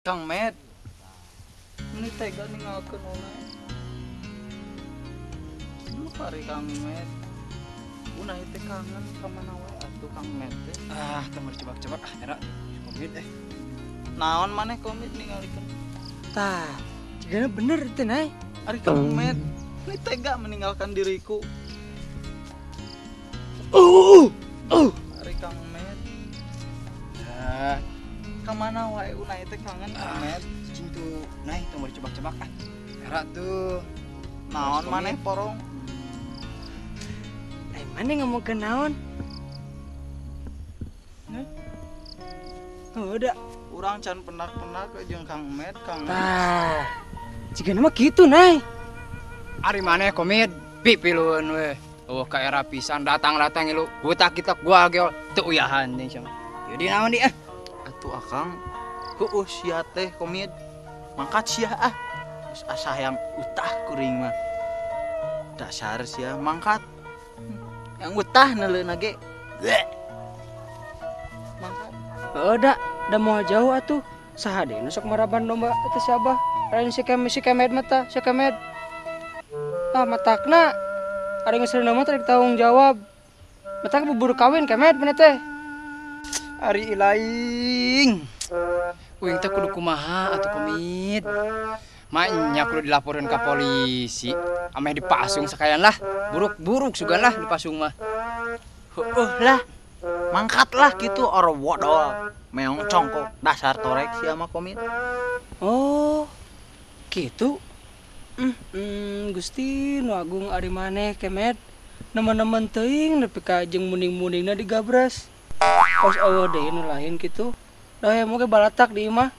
Kang Med. Ini tega ninggalkeun Unai. Lu pari Kang Med. Unai teh kangen ka mana wae atuh Kang Med teh. Ah, teu coba-coba ah era komit eh. Naon maneh komit ningalikeun? Tah, jigana bener teh Nay. Ari Kang Med, ini tega meninggalkan diriku. Ari Kang Med. Nah, kemana wae Unai teh kangen Kang Med. Cing tuh, Nay, teu mau dicebak-cebak ah. Era tuh. Naon maneh porong? Ai maneh ngomong ke naon? Heh? Udah, urang can pendak-pendak jeung Kang Med, Kang. Tah. Jigana mah kitu, Nay. Ari maneh komit pipilueun we. Eueuh ka era pisan datang-datang lu. Buta kita gua ge teu uyahan teh sia. Jadi naon di ah? Atuh akang heueuh sia teh komit. Mangkat sia ah. Geus asa hayang utah kuring mah. Dasar sia mangkat. Yang utah neuleuna ge. Mangkat. Heueuh da moal jauh atuh. Saha deui nu sok maraban domba eta si Abah? Lain si Kemed, si Kemed mah tah, si Kemed. Ah matakna ari geus mah teh tanggung jawab. Matak bubur kawin Kemed maneh teh. Ari ilaing. Uing teh kudu kumaha atuh komit. Maknya kudu dilaporin ka polisi. Ameh dipasung sakayan lah. Buruk-buruk sugan lah dipasung mah. Heueuh lah. Mangkat lah gitu orang wodol. Meong congkok dasar torek sia mah komit. Oh. Gitu. Gusti nu agung ari maneh Kemed. Nemen-nemen teuing nepi ka jeung muning-muningna digabres. Kos eueuh deui nu lain kitu. Da hayang ge balatak di imah.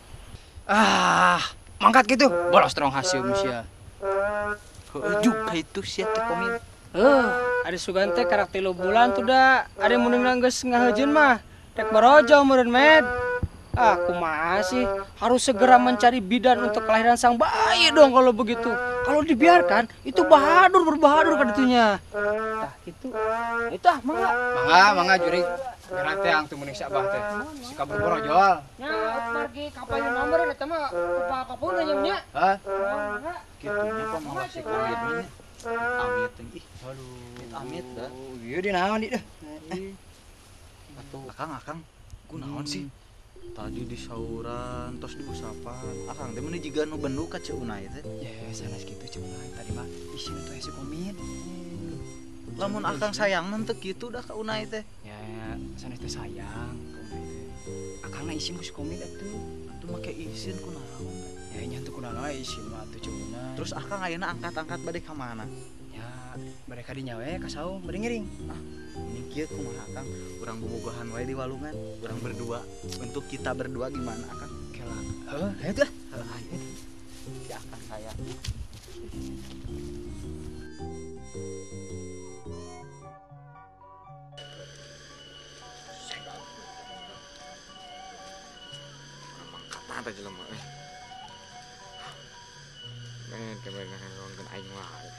Ah, mangkat gitu. Bolos terong haseum sia. Heueuh juga itu sia teh komit. Ari sugan teh karak 3 bulan tuh da. Ari muningna geus ngaheujeun mah. Rek barojo meureun Med. Ah, kumaha sih? Harus segera mencari bidan untuk kelahiran sang bayi dong kalau begitu. Kalau dibiarkan, itu bahadur berbahadur kaditunya. Tah, gitu. Itu ah, mangga. Mangga, mangga jurig. Gerak teh ang teu meuning si Abah teh. Si kabur borojol. Nya, pergi ka payun nomor eta mah kumaha kapun nya. Hah? Mangga. Kitunya pamalah si komit mah nya. Amit teh ih. Aduh, amit dah. Ieu di naon di dah. Atuh akang kunaon sih? Tadi di sauran tos diusapan. Akang teh meuni jiga nu bendu ka Ceu Unai teh. Ya, sanes kitu Ceu Unai tadi mah isin atuh si komit. Lamun akang sayang mah teu kitu dah ka Unai teh. Ya, sanes teh sayang ka Unai teh. Akangna isin ku si komit atuh. Atuh make isin kunaon? Ya nya teu kunaon wae isin mah atuh Ceu Unai. Terus akang ayeuna angkat-angkat bade ka mana? Ya, bade ka dinya we ka saung bade ngiring. Ah, ini kieu kumaha akang? Urang bobogohan wae di walungan, urang berdua. Untuk kita berdua gimana akang? Kela. Heuh, hayu tuh. Heuh, hayu. Si akang saya. Mangkatan teh jelema euy. Men kebenaran ngomongkeun aing wae.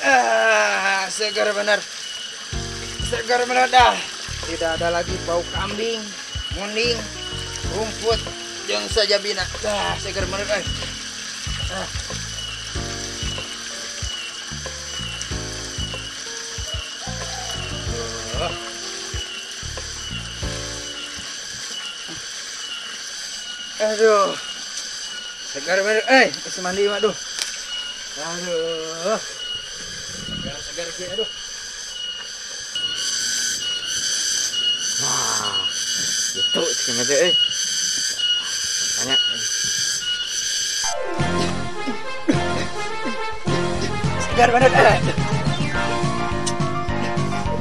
Ah, segar benar. Segar benar dah. Tidak ada lagi bau kambing, munding, rumput, jeung sajabina. Dah, segar benar euy. Ah. Aduh. Segar benar euy, geus mandi mah duh. Aduh. Segar kieu aduh. Wah, gitu sih teh euy. Tanya. Segar banget eh.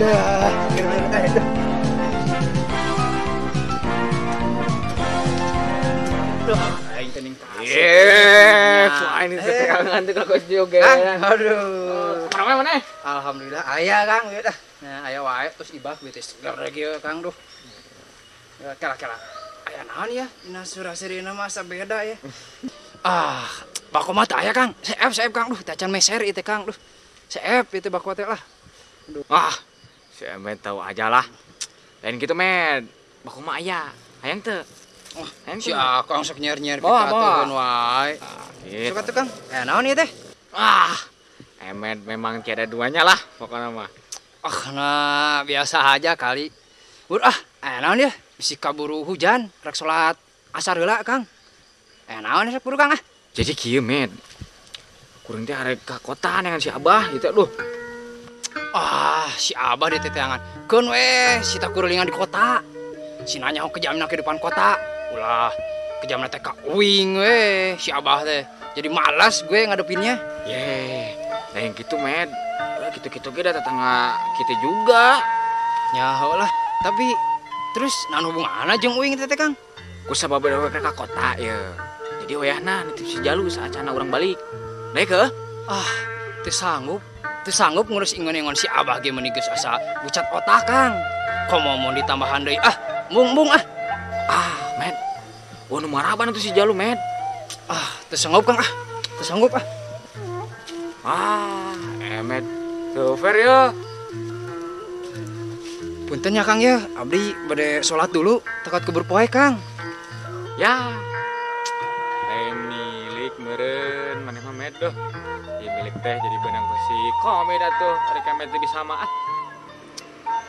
Dah, segar banget eh. Duh, aing teh ning kasih. Ye, ku aing teh teh kalau joget. Aduh. Kumaha maneh? Alhamdulillah aya Kang ieu dah. Nah, aya wae terus ibah beuteus segar lagi Kang duh. Ya kela-kela. Aya naon ya? Dina surah-seurina mah asa beda ya. Ah, bako mah teu aya Kang. Seep Kang. Duh, teh acan meser ieu teh Kang. Duh. Seep ieu teh bako teh lah. Aduh. Ah, si Emed tahu aja lah. Lain gitu Med. Bako mah aya. Hayang teu? Oh, si Akang sok nyer-nyer pikatuhun wae. Gitu. Sok atuh Kang. Naon ieu teh? Ah, Emed memang tiada duanya lah pokoknya mah. Ah, nah biasa aja kali. Bur ah, naon ya? Bisi kaburu hujan, rek salat asar heula Kang. Naon sok buru Kang ah. Jadi kieu Med. Kuring teh arek ka kota dengan si Abah gitu aduh. Ah, si Abah di teteangan. Keun we si takurulingan di kota. Si nanya kejamna kehidupan kota. Ulah kejamna teh ka uing we si Abah teh. Jadi malas gue ngadepinnya. Ye, nah yang gitu Med. Gitu-gitu ge da tetangga kita juga. Nyaho lah, tapi terus naon hubunganna jeung uing teh Kang? Ku sabab we ka kota ye. Jadi wayahna nitip si Jalu saacana urang balik. Naik ke? Ah, teu sanggup ngurus ingon-ingon si Abah ge meuni geus asa bucat otak Kang. Komo mun ditambahan deui ah, mung-mung ah. Ah, Med. Wah, nu maraban atuh si Jalu, Med. Ah, teu sanggup Kang ah. Teu sanggup ah. Ah, Emed. Teu fair ya. Punten ya Kang ya, abdi bade salat dulu, tekad kebur poe Kang. Ya. Lain milik meureun maneh mah Med duh. Ieu milik teh jadi benang besi komid atuh, ari kamet teh bisa mah ah.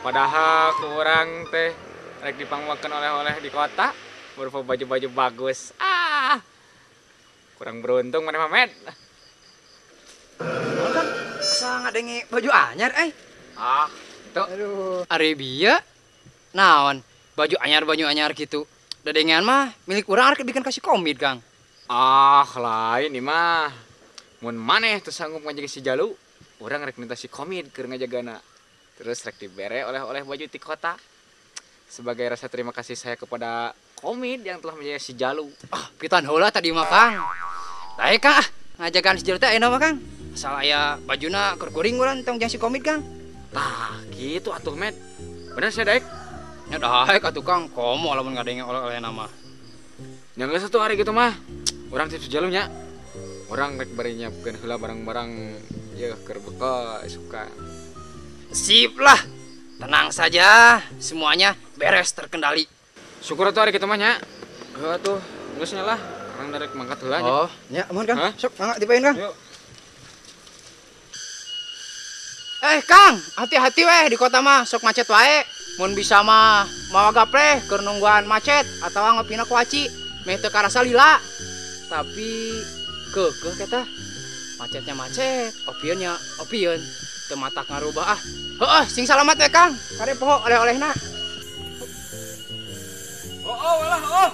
Padahal kurang teh rek dipangmakeun oleh-oleh di kota berupa baju-baju bagus. Ah. Kurang beruntung maneh mah Med. Kan asa ngadenge baju anyar euy. Ah, tuh. Aduh. Ari bieu naon? Baju anyar gitu. Dadengean mah milik urang arek bikin kasih komid Kang. Ah, lain ieu mah. Mun maneh teu sanggup ngajaga si Jalu, urang rek minta si komid keur ngajagana. Terus rek dibere oleh-oleh baju ti kota. Sebagai rasa terima kasih saya kepada komid yang telah menjaga si Jalu. Ah, pitan heula tadi mah Kang. Baik Kang ah, ngajagaan si Jalu teh ayeuna mah Kang. Asal aya bajuna keur kuring urang tong jang si komid Kang. Tah, gitu atuh Med. Bener sia daek? Nya daek atuh Kang, komo lamun ngadenge oleh-oleh nama. Nya geus atuh ari kitu mah. Urang tip si Jalu nya. Urang rek bari nyiapkeun heula barang-barang yeuh keur bekal suka. Sip lah. Tenang saja, semuanya beres terkendali. Syukur atuh ari kitu mah nya. Heuh atuh, geus nya lah. Urang darek mangkat heula nya. Oh, nya amun Kang. Sok mangga dipaeun Kang. Yuk. Kang, hati-hati weh di kota mah sok macet wae. Mun bisa mah mawa gapleh keur nungguan macet atawa ngopina ku aci, meh teu karasa lila. Tapi keukeuh eta macetnya macet, opieunnya opieun, teu matak ngarubah ah. Heueuh, sing salamat we Kang. Kare poho oleh-olehna. Oh, oh, walah, oh.